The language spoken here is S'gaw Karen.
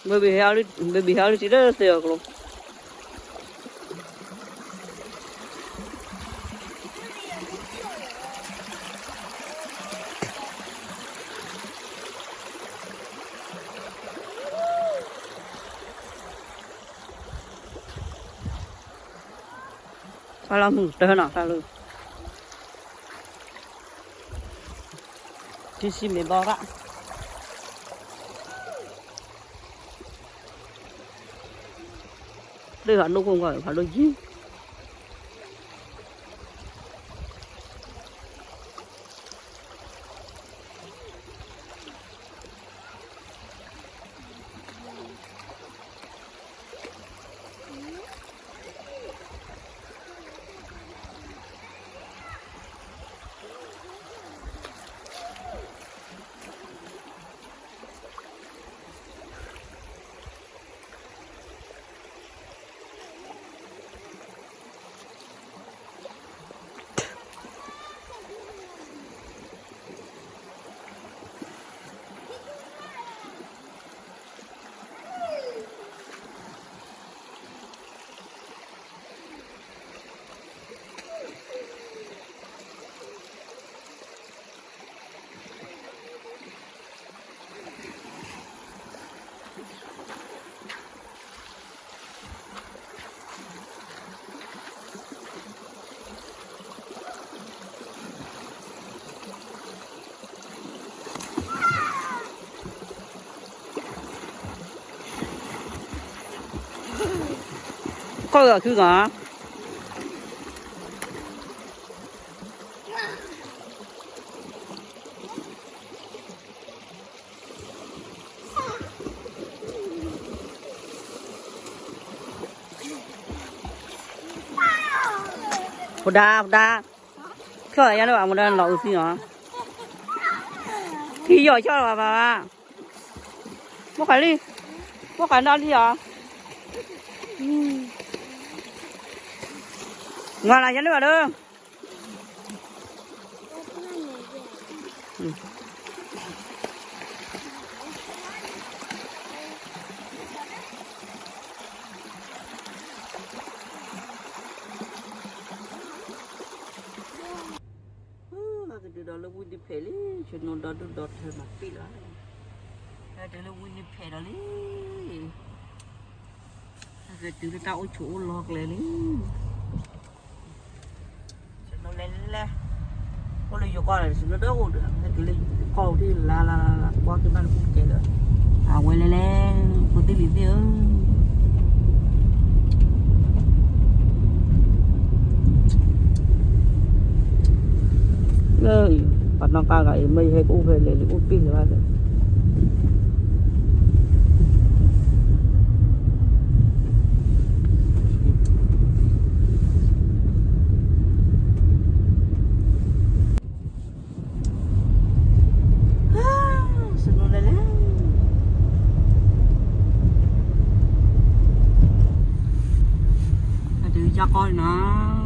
ဘဘံဟဲအီၤလၢစံးလၢသ့ၣ်အီၤကျိ တၢ်လီၢ်မုၢ်တၢ်နီၤ တၢ်လၢ ထံဆံမ့ၢ်ဘီရၣ် လၢဟးဒိၣ်ခိၣ်ကွၢ်ဖးဒိၣ်ယံၤ ကီၢ်ဂၤခုဂၤ ဖိဒါ ဖိဒါ ဖျီၣ်ယါလၢအမူဒါလီၤအုးသံနီၤ ထံယီၤဆီလီၤဘၣ်ဘၣ် မိၢ်ဃးလံ မိၢ်ဃးနီၣ်လံအီၤ မၤလၤယါလၢဘၣ်ဒီး ကဒုးဒီးလၢဝံနံၤဖဲးလံ ဆနိဒီဒူၣ်ဒီထၢမၤပံၣ်လီၤ ကဒုးလၢဝံနံၤဖဲးဒီးလံ ကဒုးလၢတၢ်အိၣ်ဆိးအိၣ်လီၢ်ကျဲလံ ဆနိလဲၤလဲၤ အိၣ်လၢယိၤကီၢ်ဒီး ဆနိဒီအိၣ်ဒီး ကဒုးလၢယိၤကီၢ်အိၣ်ဒ်လါလါလါလါ ကွၢ်က့ၤဘၣ်လၢပူၤကဲလၢ အဝဲလဲၤလဲၤ ဖိသ့ၣ်လံၤသ့ၣ်ဧၢ ပှၤနီၣ်ကါဂၤအံၤ မ့ၢ်ယဟဲကအိၣ်ဖဲလဲၣ် ယအိၣ်တ့ၢ်လၢၤဘၣ် ဆနိလဲၤလဲၤ အတုၤယါကီၢ်နီၤ